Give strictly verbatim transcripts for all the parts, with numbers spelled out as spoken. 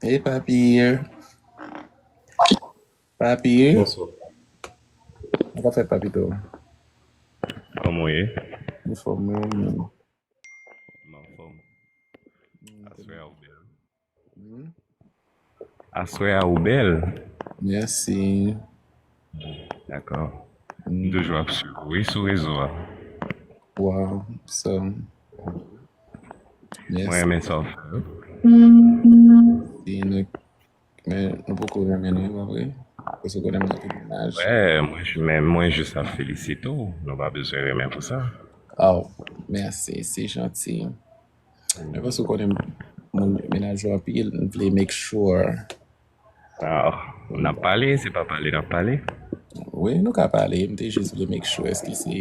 Hey, Papi. Papi. Bonsoir. Mwen ka fè Papito. Kòman w ye? Anfòm, wi, men. M anfòm. Aswè a ou bèl. Hmm? Aswè a ou bèl. Mèsi. Dakò. M toujou ap swiv ou, wi, sou rezo a. Wow, so. Mwen renmen sa w fè. Men nou poko renmen nou, pa vre? Paske konnen m nan tout mennaj. Wè, mwen, men mwen jis ap felisite w. Nou pa bezwen renmen pou sa. Oh, mèsi, se janti. Men paske konnen moun mennaj ou anpil, m vle make sure. Ah, n ap pale, se pa pale n ap pale. Wi, nou ka pale, m te jis vle make sure èske se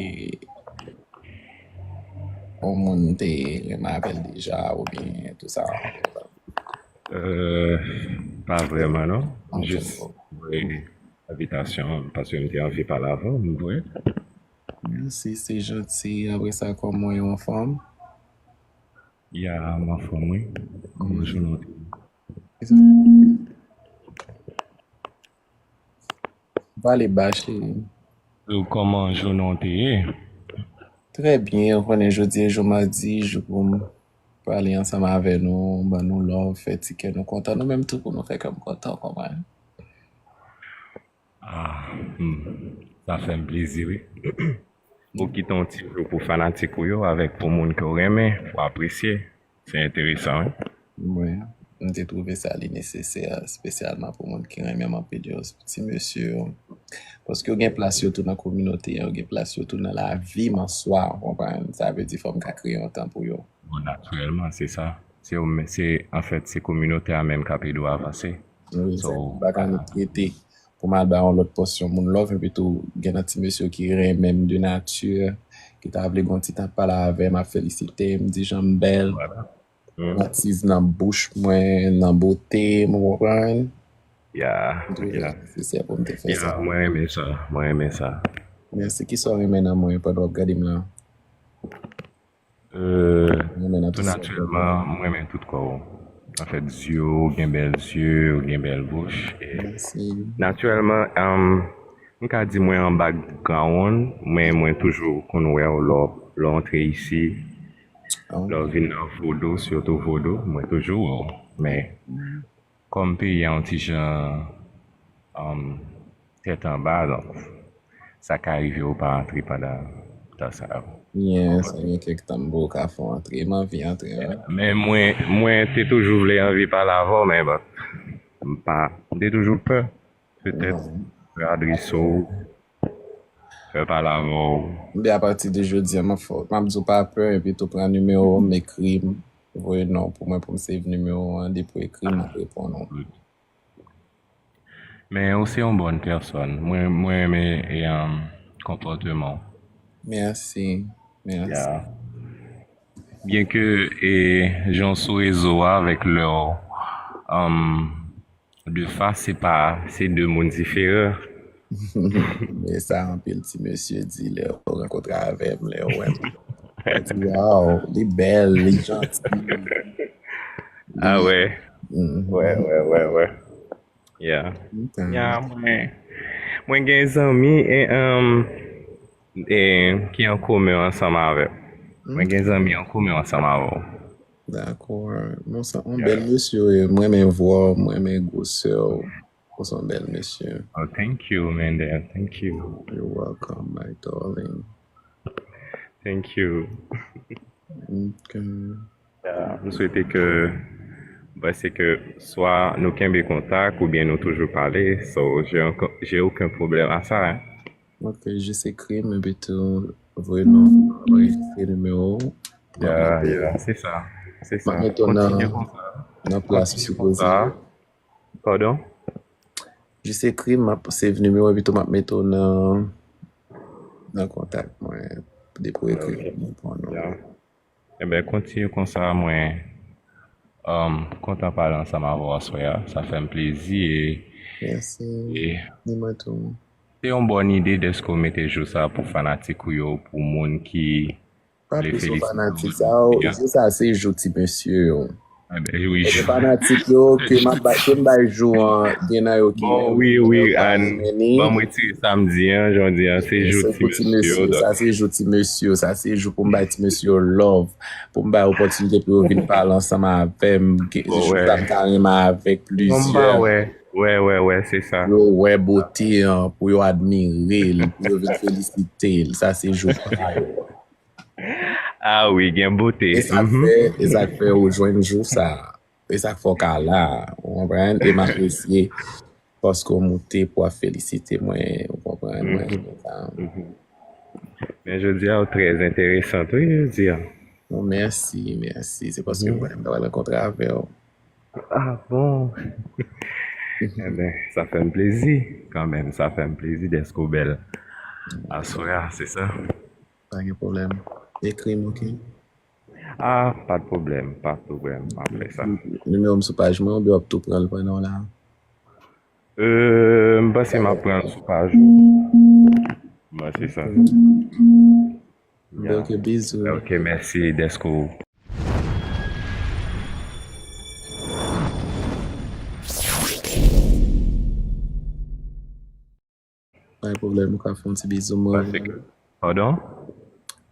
yon moun m te renmen avè l deja oubyen tou sa. Euh, pa vrèman non. M jis voye envitasyon paske m te anvi pale avè w, m voye. Mèsi, se janti. Apre sa, kòman w ye, w anfòm? Ya, m anfòm, wi. Kòman jounen w te ye? Pale ba, cheri. Kòman jounen w te ye? Trè byen, ou konnen jodi e jou madi, jou pou m pale ansanm avè nou, ban nou love, fè ti kè nou kontan, nou menm tou pou nou fè kè m kontan, w konprann? Ah, hmm. Sa fè m plezi, wi. Ou kite yon ti jou pou fanatik ou yo avèk pou moun ke w renmen, pou apresye. Se enteresan, wi. Wi. M te twouve sa li nesesè, espesyalman pou moun ki renmen m anpil yo, ti mesye yo. Paske yo gen plas yo tou nan kominote an, yo gen plas yo tou nan lavi m an swa, w konprann? Sa vle di fò m ka kreye yon tan pou yo. Bon, natirèlman, se sa. Se, se, anfèt, se kominote a menm k ap ede w avanse. Wi, so, m pa ka annik rete pou m al bay yon lòt pòsyon moun love, epi tou gen nan ti mesye ki renmen m de nati, ki ta vle gon ti tan pale avè m, ap felisite m, di jan m bèl, m atiz nan bouch mwen, nan bote m, ou konprann? Ya, ya. M twouve sa nesesè pou m te fè sa. Ya, mwen renmen sa, mwen renmen sa. Mèsi. Kisa w renmen nan mwen pandan w ap gade m la? Euh, tou natirèlman, m renmen tout kò w. Anfèt, zye w, ou gen bèl zye, ou gen bèl bouch. E natirèlman, um, m ka di mwen anba gawonn, men mwen toujou konn wè w lè w, lè w antre isi. Lè w vin nan Vodou, sitou Vodou, mwen toujou wè w. Men kòm peyi a yon ti jan, um, tèt anba, donk, sa ka rive ou pa antre pandan tan sa yo. Yes, gen kèk tan m poko ka fè w antre, m anvi antre, wi. Men mwen, mwen te toujou vle anvi pale avè w, men bon, m pa, m te toujou pè, petèt, adrese w, fè pale avè w. Ebyen, apati de jodi a, m ap fè w, m ap di w pa pè, epi tou pran nimewo w, m ekri m, voye non w pou mwen, pou m save nimewo w an, depi w ekri m, m ap reponn ou. Men ou se yon bòn pèsòn. Mwen, mwen renmen, e, um, konpòteman w. Mèsi. Mèsi. Ya. Byenke, e, jan w sou rezo a avèk lè w, um, de fas, se pa, se de moun diferan. Men sa anpil ti mesye di lè yo rankontre avè m, lè yo wè m. Yo di, "Waw, li bèl, li janti." Ah, wè. Mhm. Wè, wè, wè, wè. Yeah. Ok. Yeah, mwen, mwen gen zanmi e, um, e, ki an komen ansanm avè m. Mwen gen zanmi an komen ansanm avè w. Dakò. Bon, sa, yon bèl mesye, wi. M renmen vwa w, m renmen gwosè w. Ou se yon bèl mesye. Oh, thank you, Mendel. Thank you. You're welcome, my darling. Thank you. Ok. Ya, m swete ke, m panse ke swa nou kenbe kontak oubyen nou toujou pale. So, j'ai un, j'ai aucun problème à ça, hein. Ok, jis ekri m, epi tou voye non, anrejistre nimewo w. Ya, ya, se sa. Se sa. M ap mete w nan, kontinye konsa. Nan plas ou sipoze ye. Padon? Jis ekri m, m ap save nimewo, epi tou m ap mete w nan, nan kontak mwen. Depi w ekri m, m reponn ou. Ya. Enben, kontinye konsa, mwen, um, kontan pale ansanm avè w aswè a. Sa fè m plezi e, mèsi. E ni mwen tou. Se yon bòn ide dèske w mete jou sa pou fanatik ou yo, pou moun ki vle felisite w. Pa plis yon fanatik, sa yo, jou sa se jou ti mesye yo. Wi, fanatik yo, ke m ap bay, ke m bay jou an, gen nan yo ki bon, wi, wi, Ann, ban m retire sa m di an, jodi an, se jou ti mesye yo. Sa se jou ti mesye yo, sa se jou pou m bay ti mesye yo love, pou m bay opòtinite pou yo vin pale ansanm avè m, jou sa m ta renmen avèk plizyè. Wè, wè, wè, se sa. Yo wè bote an, pou yo admire l, pou yo vin felisite l, sa se jou pa yo. Ah wi, gen bote. E sa k fè, e sa k fè ou jwenn jou sa. E sa k fè w ka la, ou konprann? E m apresye paske w moute pou w ap felisite mwen, ou konprann? Mwen renmen sa. Men jodi a, ou trè enteresan wi, jodi a. Bon, mèsi, mèsi. Se paske mwen menm ta pral rankontre avè w. Ah bon? Enben, sa fè m plezi, kanmenm, sa fè m plezi dèske w bèl. Aswè a, se sa. Pa gen pwoblèm. Ekri m, oke? Ah, pa de pwoblèm, pa de pwoblèm, m ap fè sa. Nimewo m sou paj mwen, oubyen w ap tou pran l pandan w la? Euh, m panse m ap pran l sou paj ou. Mwen, se sa. Oke, bizou. Oke, mèsi dèske w. Pa gen pwoblèm, ou ka fè yon ti bizou mwen. Padon?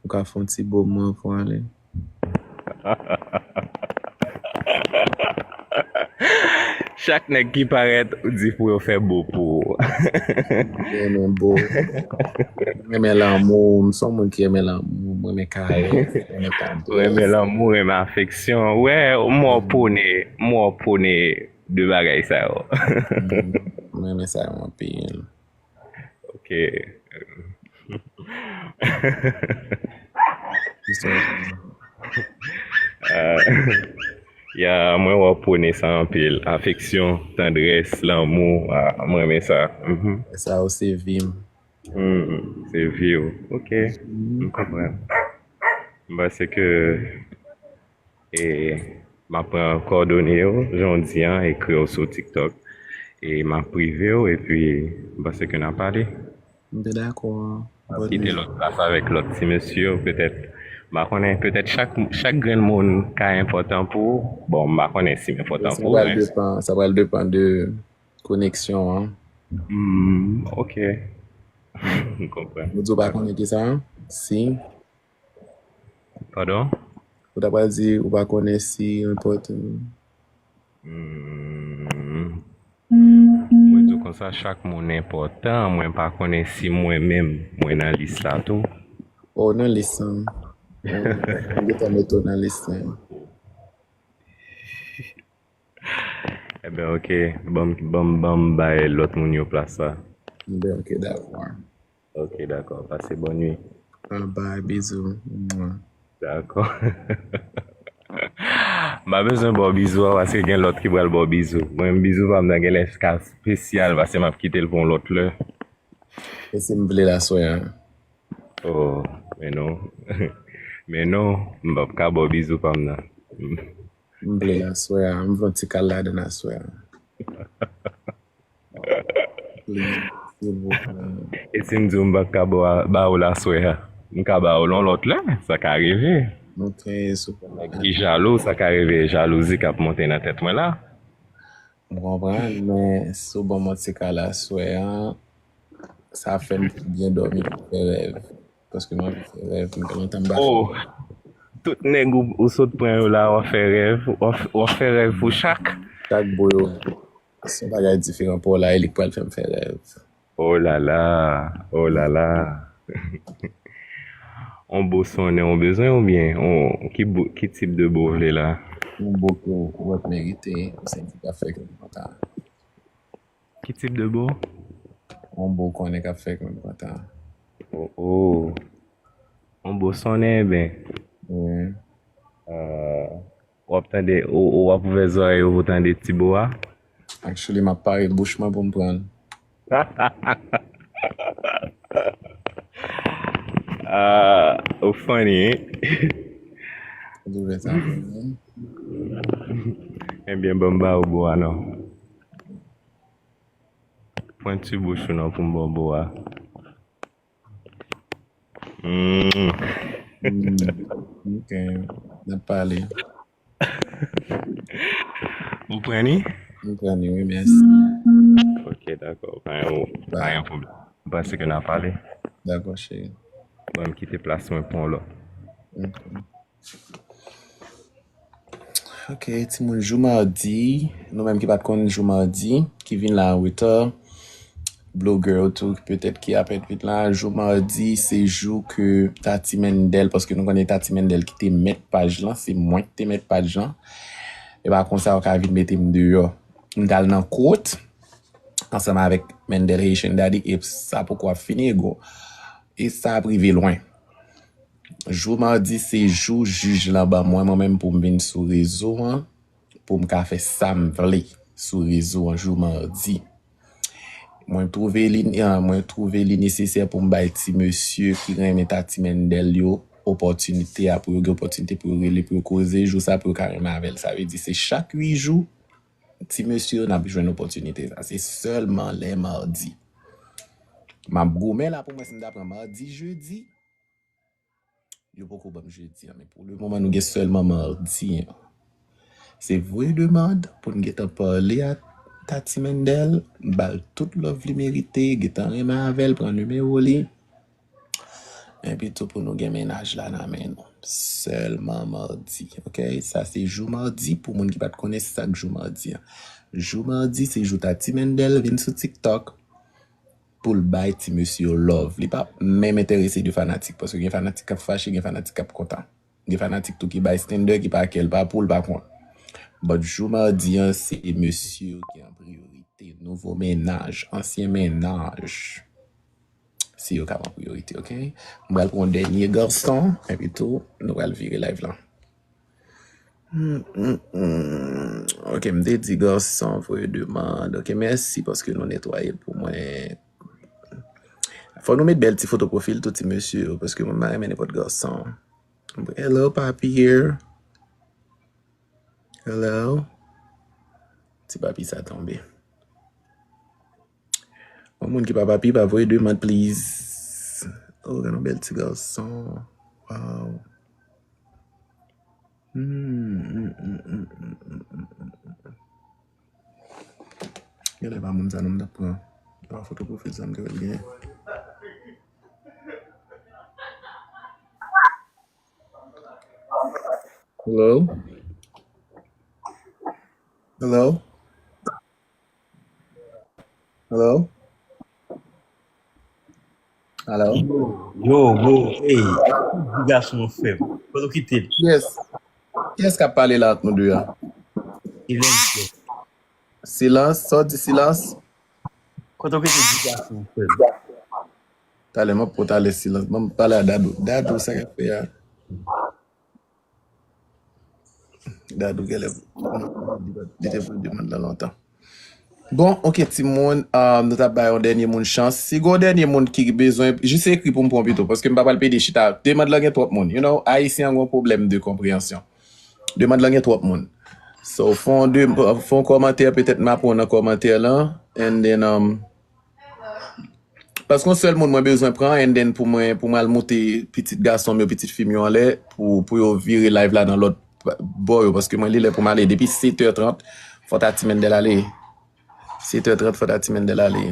Ou ka fè yon ti bo mwen pou ale. Chak nèg ki parèt, ou di pou yo fè bo pou ou. Mwen renmen bo. Mwen renmen lanmou. M se yon moun ki renmen lanmou. Mwen renmen karès. Mwen renmen tandrès. Ou renmen lanmou, renmen afeksyon. Wè, m wè w pwone, m wè w pwone de bagay sa yo. Mwen renmen sa yo anpil. Ok. Ya, mwen wè w pwone sa anpil. Afeksyon, tandrès, lanmou, ah, mwen renmen sa. Mhm. Sa yo se vi m. Hmm, se vi w. Ok, m konprann. M panse ke E m ap pran kòdone yo, jan w di an, ekri yo sou TikTok. E m ap prive w, epi m panse ke n a pale. M te dakò. Kite lòt plas avèk lòt ti mesye yo, petèt. M pa konnen, petèt chak, chak grenn moun ka enpòtan pou ou. Bon, m pa konnen si m enpòtan pou ou, men. Sa pral depann, sa pral depann de koneksyon an. Hmm, ok. M konprann. Ou di w pa konnen ki sa? Si. Padon? Ou ta pral di ou pa konnen si yo enpòtan. Hmm. Mwen di w konsa, chak moun enpòtan, mwen pa konnen si mwen menm, mwen nan lis la tou. O, nan lis lan. M gentan mete w nan lis lan. Enben, ok. Ban m, ban m, ban m bay lòt moun yo plas la. Enben, ok, dakò. Ok, dakò. Pase bòn nuit. Bye bye, bizou. Mwa. Dakò. M pa bezwen ba w bizou a, paske gen lòt ki pral ba w bizou. Mwen, bizou pa m nan genlè ka espesyal, paske m ap kite l pou yon lòt lè. E si m vle l aswè a? Oh, men non. Men non, m p ap ka ba w bizou pa m nan. M vle l aswè a, m vle yon ti kal ladann aswè a. Please, silvouplè. E si m di w m pa ka ba w, ba w l aswè a? M ka ba w l yon lòt lè, sa ka rive. Ok, souple. Nèg ki jalou, sa ka rive, jalouzi k ap monte nan tèt mwen la. M konprann, men si w ban m yon ti kal aswè a, sa fè m byen dòmi pou fè rèv. Paske m anvi fè rèv, m gen lontan m pa fè. Oh, tout nèg ou, ou sot pran yo la, w ap fè rèv, w ap, w ap fè rèv pou chak. Chak bo yo, se yon bagay diferan pou w la, e li k pral fè m fè rèv. Oh la la, oh la la. On bo sonnen, ou bezwen oubyen on, ki bo, ki tip de bo w vle la? On bo ke w wè k merite, ou santi k ap fè kè m kontan. Ki tip de bo? On bo konnen k ap fè kè m kontan. Oh, oh. On bo sonnen, enben. Wi. Euh, w ap tande, ou, ou ap ouvè zòrèy ou pou tande ti bo a? Actually, m ap pare bouch mwen pou m pran l. Ah, ou funny, hein? Ou ouvè sa pou mwen. Ebyen, ban m ba ou bo a non. Pwenti bouch ou non pou m ba w bo a. Mm. Mm. Ok, n ap pale. Ou pran ni? M pran ni, wi, mèsi. Ok, dakò. Pa gen, pa gen pwoblèm. M panse ke n a pale. Dakò, cheri. Bon, m kite plas mwen pou yon lòt. Ok. Ok, timoun, jou madi, nou menm ki pa t konn jou madi, ki vin la an reta, Blue Girl tou, petèt ki apèn vin la, jou madi, se jou ke Tati Mendel, paske nou konnen Tati Mendel ki te mèt paj lan, se mwen ki te mèt paj lan. E pa konsa yo ka vin mete m deyò. M t al nan kot, ansanm avèk Mendel Haitian Daddy, e sa poko ap fini, ego. E sa ap rive lwen. Jou madi se jou jij lan ban mwen, mwen menm pou m vin sou rezo an, pou m ka fè sa m vle sou rezo an jou madi. Mwen twouve li, ah, mwen twouve li nesesè pou m bay ti mesye ki renmen Tati Mendel yo opòtinite a, pou yo gen opòtinite pou yo rele, pou yo koze jou sa, pou yo ka renmen avè l. Sa vle di se chak uit jou, ti mesye yo n ap jwenn opòtinite sa. Se sèlman lè madi. M ap goumen la pou m wè si m ta pran madi, jedi. Yo poko ban m jedi an, men pou le moman, nou gen sèlman madi an. Se voye demann pou n gentan pale a Tati Mendel, ba l tout love li merite, gentan renmen avè l, pran nimewo li. Epi tou pou nou gen mennaj la nan men nou. Sèlman madi, ok? Sa se jou madi, pou moun ki pa t konnen sa k jou madi an. Jou madi, se jou Tati Mendel vin sou TikTok pou l bay ti mesye yo love. Li pa menm enterese de fanatik, paske gen fanatik k ap fache, gen fanatik k ap kontan. Gen fanatik tou ki bystander, ki pa kè l, pa pou l, pa kont. But jou madi an, se mesye yo ki an priyorite. Nouvo mennaj, ansyen mennaj. Se yo k ap an priyorite, ok? M pral pran yon dènye gason, epi tou, nou pral vire live lan. Hmm, hmm, hmm. Ok, m te di gason voye demann. Ok, mèsi paske nou netwaye l pou mwen. Fò nou met bèl ti foto pwofil tou ti mesye yo, paske mwen pa renmen nenpòt gason. Hello, papi here. Hello. Ti papi sa tonbe. Yon moun ki pa papi, pa voye demann, please. Oh, gen yon bèl ti gason. Wow. Hmm, hmm, hmm. Genlè pa moun sa non m t ap pran. Pa foto pwofil sa m te wè l genyen. Hello? Hello? Hello? Hello? Yo, yo, bro, hey, ti gason an fè m. Kote w kite l? Yes. Kiyès k ap pale la ant nou de a? Silence. Silans, sa w di silans? Kote w kite ti gason an fè m? Talè, m ap pran talè silans. Ban m pale a Dadou. Dadou, sa k ap fè a? Dadou genlè, li te voye demann lan lontan. Bon, ok, timoun, um, nou t ap bay yon dènye moun chans. Si gon dènye moun ki bezwen, jis ekri pou m pran pito, paske m pa pral pede chita. Demann lan gen twòp moun. You know, Ayisyen an gon pwoblèm de konpreyansyon. Demann lan gen twòp moun. So, fè yon de, fè yon kòmantè, petèt m ap pran nan kòmantè lan. And then, um, Paske yon sèl moun mwen bezwen pran, and then pou mwen, pou mwen al moute pitit gason m yo, pitit fi m yo anlè, pou, pou yo vire live la nan lòt bò yo, paske mwen li lè pou m ale. Depi sèt è trant, fò Tati Mendel ale. Sèt è trant, fò Tati Mendel ale.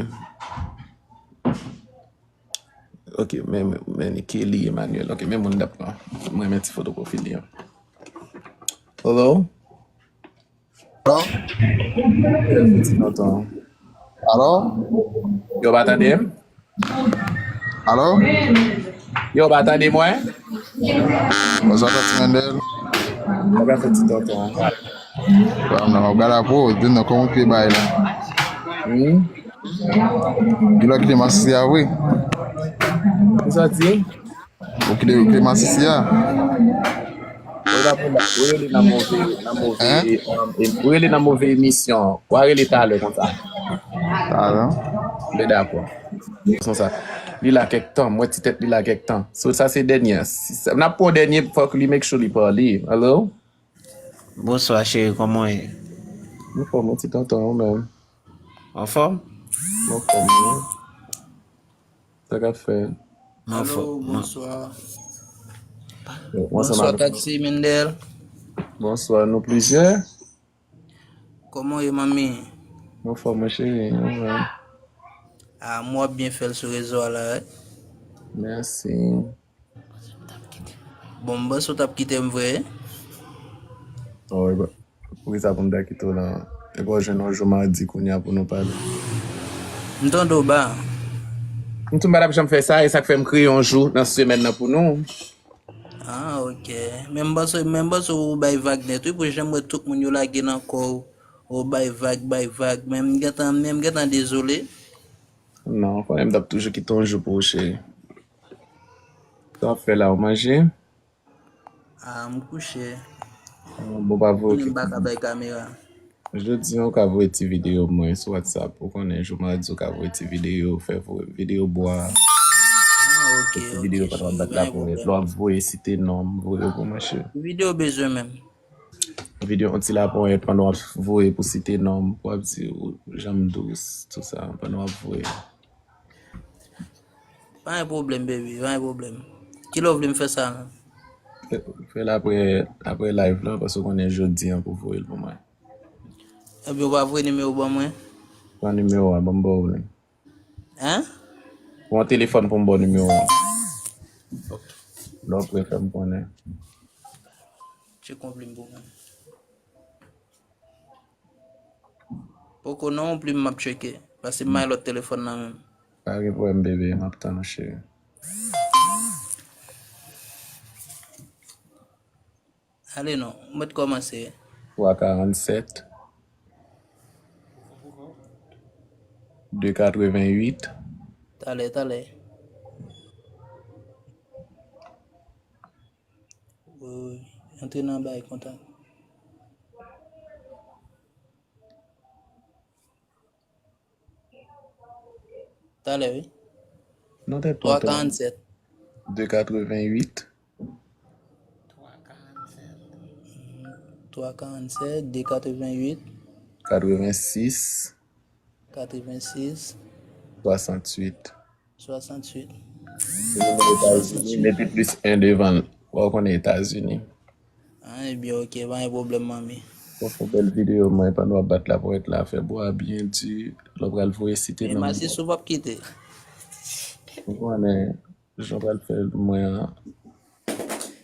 Ok, men, men, men Kelly Emmanuel. Ok, men moun m t ap pran. Mwen men ti foto pwofil li an. Hello? Alo? Alo? Yo pa tande m? Alo? Yo pa tande mwen? Bonswa, Tati Mendel. Mwen ka fè ti tonton. Bon, non, w gade pou ou, di nou kòman w te bay la. Hmm? Di lò ki te masisi a vre. Kisa w di? Ou kite, ou kite masisi a? Ou rele nan move, nan move, um, ou rele nan move emisyon. Ou a rele talè konsa. Talè. Mwen dakò. Konsa. Li la kèk tan, mwen ti tèt li la kèk tan. So, sa se dènye. Si sa, n ap pran dènye, fòk li make sure li pale. Hello? Bonswa, cheri, kòman w ye? Mwen fò mwen ti tonton, ou menm? Anfòm? Mwen fò mwen. Sa k ap fè? Mwen fò. Alo, bonswa. Bonswa, Tati Mendel. Bonswa, nou plizyè. Kòman w ye, manmi? Mwen fò, mwen cheri, ou menm? Ah, m wè w ap byen fè l sou rezo a la, wi. Mèsi. Bon, m panse w t ap kite m vre. Oh, e ba, poukisa pou m ta kite w la? E ba w jwenn yon jou madi kounye a pou nou pale. M tande w ba. M tou m pa t ap janm fè sa, e sa k fè m kreye yon jou nan semèn nan pou nou. Ah, ok. Men m panse, men m panse w bay vag nèt, wi, pou jan m wè tout moun yo lage nan kò w, w bay vag, bay vag. Men m gentan, men m gentan dezole. Non, konnen m t ap toujou kite yon jou pou ou, cheri. Sa w ap fè la, ou manje? Ah, m kouche. Ah, bon, pa voye. Konnen m pa ka bay kamera. Jodi a, ou ka voye ti videyo mwen sou WhatsApp. Ou konnen, jou madi, ou ka voye ti videyo, fè voye videyo bwa. Ah, ok, ok, cheri, pa gen pwoblèm. Fè ti videyo pandan w ap bat laponyèt. Lè w ap voye, site non m, voye yo pou mwen, cheri. Videyo bezwen menm. Videyo yon ti laponyèt pandan w ap voye pou site non m, pou w ap di ou jan m dous, tout sa, pandan w ap voye. Pa gen pwoblèm, baby, pa gen pwoblèm. Kilè w vle m fè sa menm? Fè, fè l apre, apre live la, paske w konnen jodi a pou voye l pou mwen. Ebyen, ou pa voye nimewo w ban mwen? Pran nimewo a, ban m ba w li. Hein? Pran telefòn pou m ba w nimewo a. Lè w prè, fè m konnen. Tcheke yon plim pou mwen. Poko non, yon plim m ap tcheke. Pase m bay lòt telefòn nan menm. Pa gen pwoblèm, bebe, m ap tann ou, cheri. Ale non, mwen t kòmanse. Twa karannsèt, de katrevennuit. Talè, talè. Wi, wi. Antre nan bay kontak. Talè, wi. Non, tèt pa. Twa karannsèt. De katrevennuit. Twa karannsèt. Twa karannsèt, de katrevennuit. Katrevensis. Katrevensis. Swasantuit. Swasantuit. Se nimewo Etazini, mete plis en devan l. Wè, w konnen Etazini. Ah, ebyen, ok, pa gen pwoblèm, manmi. Bon, fè bèl videyo, mwen, pandan w ap bat laponyèt la, fè bwa byen di, lè w pral voye site non m. E masis ou p ap kite. Ou konnen, jan w pral fè mwen an,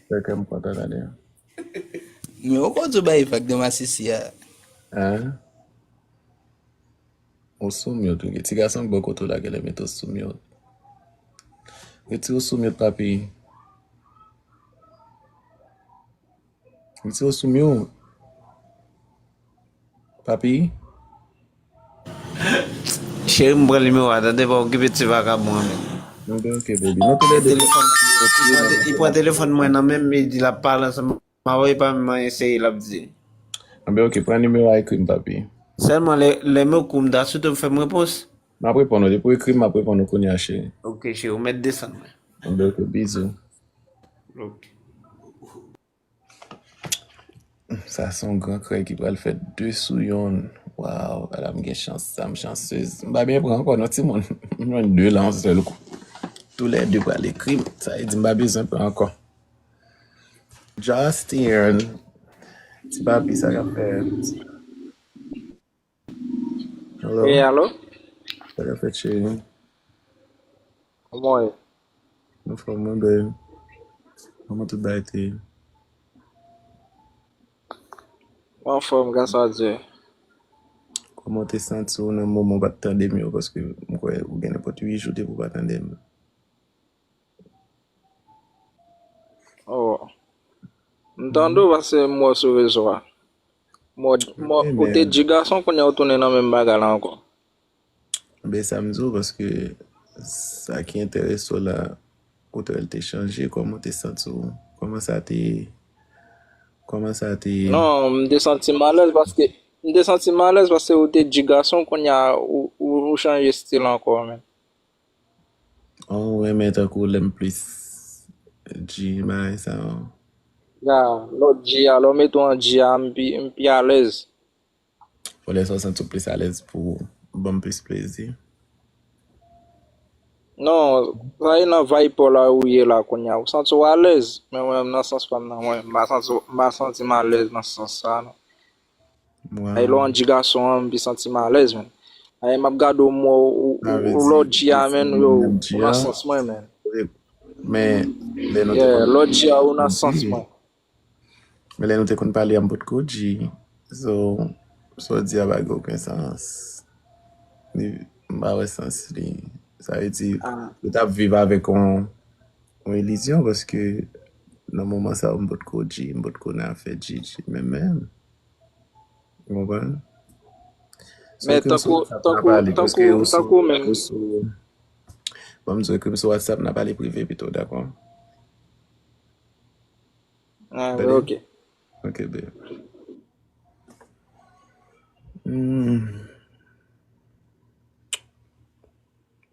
fè kè m kontan tande. Men ou konn tou bay vag de masisi a. Hein? Ou sou mute, wi. Ti gason k bò kote w la, genlè mete w sou mute. Retire w sou mute, papi. Retire w sou mute. Papi. Cheri, m pran nimewo a, tande, pa okipe ti vakabon an, men. Ok, ok, baby. Nou toulède. Telefòn, li pran te-, li pran telefòn mwen nan men m, li di l ap pale ansanm. M ap voye pa m eseye l ap di. Anben, ok, pran nimewo a, ekri m, papi. Sèlman lè, lè m okou m ta swete w fè m repons. M ap reponn ou, depi w ekri m, m ap reponn ou kounye a, cheri. Ok, cheri, ou mèt desann mwen. Anben, ok, bizou. Ok. Sa se yon gran krèy ki pral fè de sou yonn. Waw, ala m gen chans, sa m chansez. M pa byen pran ankò non, timoun. M jwenn de la yon sèl kou. Toulède pral ekri m. Sa vle di m pa bezwen pran ankò. Justin. Ti papi, sa k ap fèt? Hello? Wi, alo? Sa k ap fèt, cheri? Kòman w ye? Anfòm, mwen bèl. Kòman tout bagay te ye? Mwen anfòm, gras a Dye. Kòman w te santi w nan moman w pa t tande m yo? Paske m kwè ou gen nenpòt uit jou depi w pa tande m. Oh. M tande w paske m wè w sou rezo a. M wè, m wè, ou te di gason, kounye a ou tounen nan menm bagay la ankò. Ben, sa m di w, paske sa ki enterese w la, ou te wè l te chanje, kòman w te santi w? Kòman sa te, kòman sa te? Non, m te santi m alèz paske, m te santi m alèz paske ou te di gason, kounye a ou, ou, ou chanje estil ankò, men. Oh, ou renmen tankou lè m plis G bagay sa yo. Ya, lè w G a, lè w mete w an G a, m pi, m pi alèz. Ou lè sa w santi w plis alèz pou ban m plis plezi. Non, sa e nan vibe la ou ye la kounye a. Ou santi w alèz, men mwen menm nan sans pa m nan, mwen, m pa santi, m pa santi m alèz nan sans sa, non. Ay, lè w ann di gason an, m pi santi m alèz, menn. Ay, m ap gade w, m wè w, ou, ou, ou lòdji a, menn, yo, ou nan sans mwen, menn. Men, lè nou te Yeah, konn lòdji a, ou nan sans mwen. Men lè nou te konn pale a, m potko di. So, sa w di a pa gen okenn sans. Li, m pa wè sans li. Sa vle di, ou t ap viv avèk yon, yon ilizyon, paske nan moman sa yo, m potko di, m potko nan afè di, di, men menm. Ou konprann? Men tankou, tankou, tankou, tankou menm. Bon, m di w ekri m sou WhatsApp, n a pale prive pito, dakò? Ah, ok. Ok, babe. Hmm.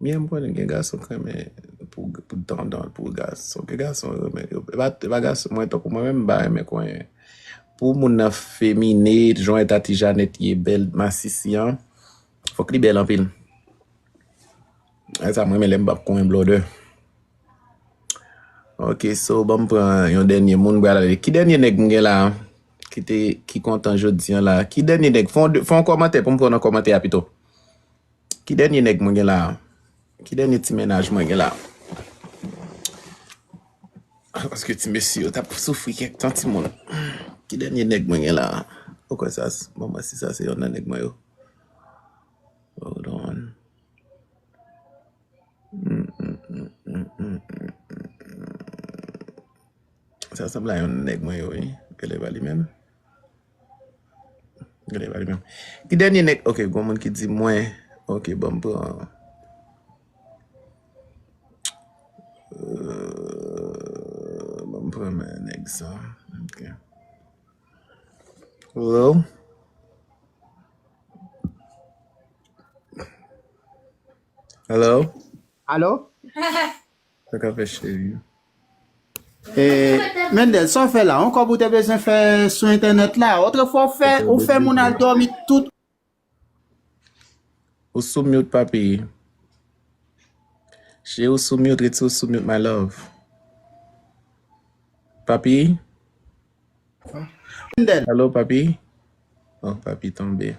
Byen, m konnen gen gason k renmen pou, pou dandan, pou gason. Gen gason yo renmen, yo, e pa, e pa gason, mwen, tankou mwen menm, m pa renmen konyen. Pou moun nan femine, jan Tati Janèt ye, bèl masisi an, fòk li bèl anpil. E sa, mwen menm, lè m p ap konyen blòdè. Ok, so, ban m pran yon dènye moun, m pral ale. Ki dènye nèg m gen la a? Ki te, ki kontan jodi an la a? Ki dènye nèg? Fè yon, fè yon kòmantè pou m pran nan kòmantè a pito. Ki dènye nèg mwen gen la a? Ki dènye ti mennaj mwen gen la a? Paske ti mesye yo t ap soufri kèk tan, timoun. Ki dènye nèg mwen gen la a? Ou kwè sa, s-, bon, mwen si sa se yonn nan nèg mwen yo. Hold on. Mm, mm, mm, mm, mm, mm, mm. Sa sanble a yon nèg mwen yo, wi. Genlè pa li menm. Genlè pa li menm. Ki dènye nèg? Ok, gon moun ki di mwen. Ok, ban m pran. Euh, ban m pran men nèg sa. Ok. Hello? Hello? Alo? Sa k ap fèt, cheri? E, Mendel, sa w fè la? Yon kòb ou te bezwen fè sou entènèt la? Otrefwa, w fè, ou fè moun al dòmi tout. Ou sou mute, papi. Cheri, ou sou mute, retire w sou mute, my love. Papi? Mendel. Alo, papi? Oh, papi tonbe.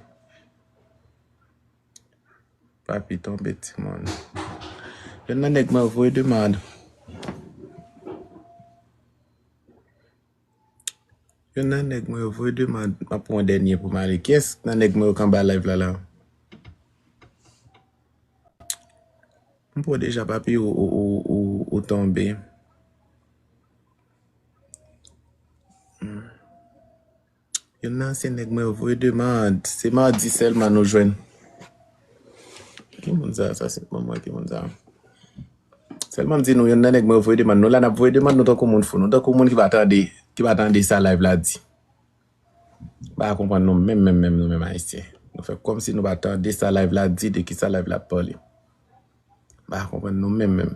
Papi tonbe, timoun. Yonn nan nèg mwen voye demann. Yonn nan nèg mwen yo voye demann. M ap pran dènye pou m ale. Kiyès nan nèg mwen yo k anba live la la? M pran deja, papi, ou, ou, ou, ou, ou tonbe. Hmm. Youn nan ansyen nèg mwen yo voye demann. Se madi sèlman nou jwenn. Ki moun sa? Sa se manman ki moun sa? Sèlman m di nou, youn nan nèg mwen yo voye demann. Nou la, n ap voye demann, nou tankou moun fou. Nou tankou moun ki pa tande, ki pa tande sa live la di. M pa konprann nou menm, menm, menm, nou menm Ayisyen. Nou fè kòmsi nou pa tande sa live la di, de ki sa live la ap pale. M pa konprann nou menm, menm.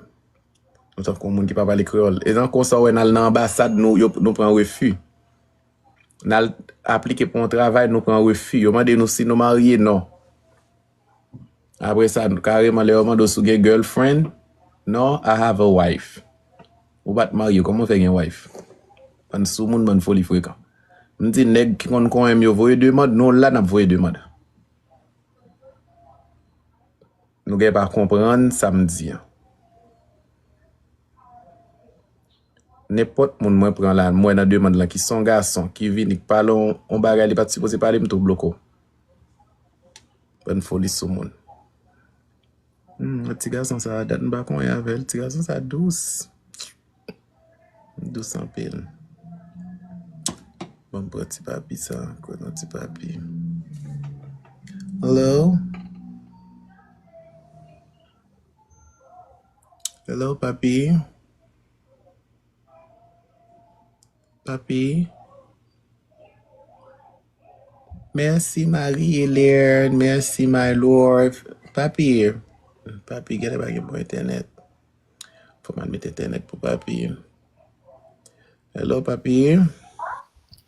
Nou tankou moun ki pa pale kreyòl. E nan konsa, w wè, n al nan anbasad, nou, yo, nou pran refi. N al aplike pou yon travay, nou pran refi. Yo mande nou si nou marye, non. Apre sa, kareman, lè yo mande w si w gen girlfriend, non, I have a wife. Ou pa t marye, kòman w fè gen wife? Bann soumoun, bann foli frekan. M di nèg ki konn konyen m yo voye demann, nou la n ap voye demann. Nou gen pa konprann sa m di an. Nenpòt moun mwen pran la, m wè nan demann lan ki se yon gason, ki vini, k pale yon, yon bagay li pa t sipoze pale, m tou bloke w. Bann foli soumoun. Hmm, ti gason sa, dat m pa konyen avè l. Ti gason sa dous. Dous anpil. Bon, m pran ti papi sa, kwè nan ti papi. Hello? Hello, papi? Papi? Mèsi, Marie Hélène. Mèsi, my lord. Papi. Papi, genlè pa gen bon entènèt. Fò m al met entènèt pou papi. Hello, papi.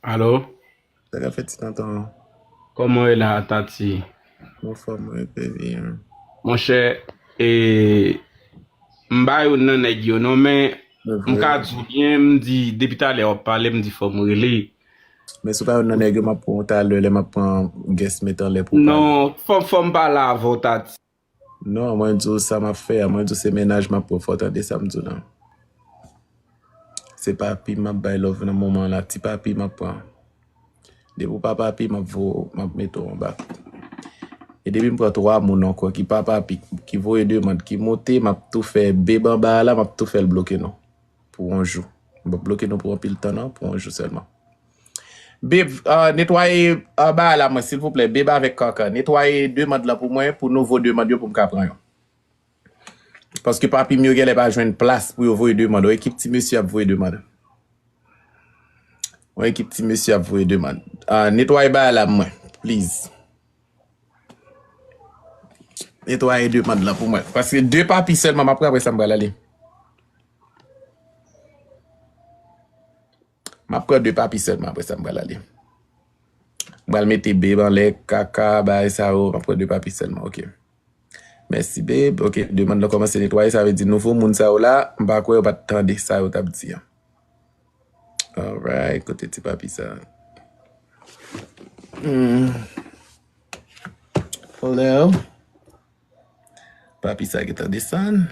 Alo? Sa k ap fèt, ti tonton? Kòman w ye la, Tati? Anfòm, wi, baby. Monchè, e, m pa youn nan nèg yo non, men m ka di w byen, m di, depi talè w ap pale, m di fò m rele. Men si w pa youn nan nèg yo, m ap pran w talè lè m ap pran guest met anlè pou w pale. Non, fò, fò m pale avè w, Tati. Non, mwen di w sa m ap fè a. Mwen di w se mennaj m ap pran. Fò w tande sa m di w la. Se papi m ap bay love nan moman la. Ti papi m ap pran. Depi w pa papi, m ap vo, m ap mete w anba. E depi m pran twa moun ankò ki pa papi, ki voye demann, ki monte, m ap tou fè beb anba a la, m ap tou fè l bloke nou. Pou yon jou. M ap bloke nou pou anpil tan non, pou yon jou sèlman. Beb, uh, netwaye anba a la mwen, silvouplè. Beb avèk Kankan. Netwaye demann lan pou mwen, pou nouvo demann yo pou m ka pran yo. Paske papi m yo genlè pa jwenn plas pou yo voye demann. Yon ekip ti mesye ap voye demann. Yon ekip ti mesye ap voye demann. Ah, netwaye bagay la mwen, please. Netwaye demann lan pou mwen. Paske de papi sèlman m ap pran, apre sa m pral ale. M ap pran de papi sèlman, apre sa m pral ale. M pral mete beb anlè, kaka, bagay sa yo, m ap pran de papi sèlman, ok. Mèsi, babe. Ok, demann nan kòmanse netwaye, sa vle di nouvo moun sa yo la, m pa kwè yo pa t tande sa yo t ap di an. Alright, kote ti papi sa? Hmm. Hello? Papi sa gentan desann.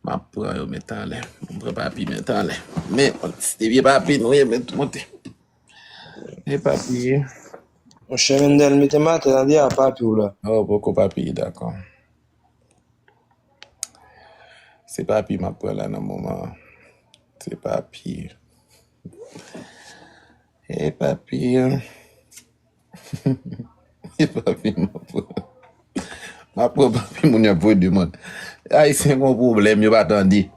M ap pran yo met anlè. M pran papi met anlè. Men, ti vye papi nou ye, met monte. E papi. Monchè Mendel, mete m atè, tande a papi w la. Oh, poko papi, dakò. Se papi m ap pran la nan moman an. Se papi. E papi. E papi m ap pran. M ap pran papi moun y ap voye demann. Ayisyen gon pwoblèm, yo pa tande.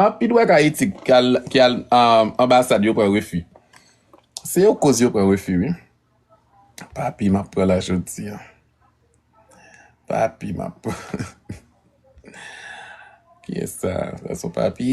Anpil wè k Ayiti ki al, ki al um, anbasad yo pran refi. Se yo koz yo pran refi, wi. Papi m ap pran la jodi a. Papi m ap pran. Kiyès sa? Sa se yon papi?